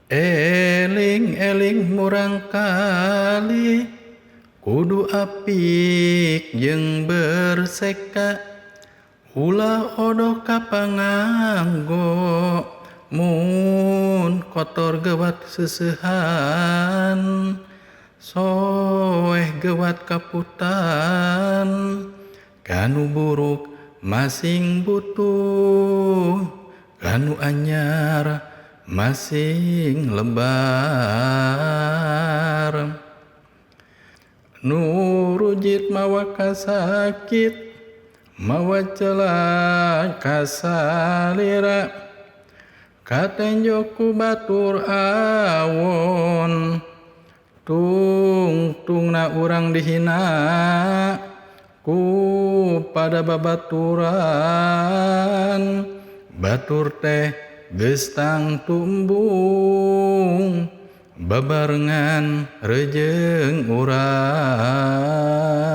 Eling-eling murangkalih kudu apik jeung berseka ulah odoh ka panganggo mun kotor gewat seuseuhan soeh gewat kaputan kanu buruk masing butuh kanu anyar masing lebar. Nu rujit mawa kasakit mawa celaka salira katenjo ku batur awon tungtungna urang dihina ku pada babaturan batur teh geus tangtumbung babarengan rejeung urang.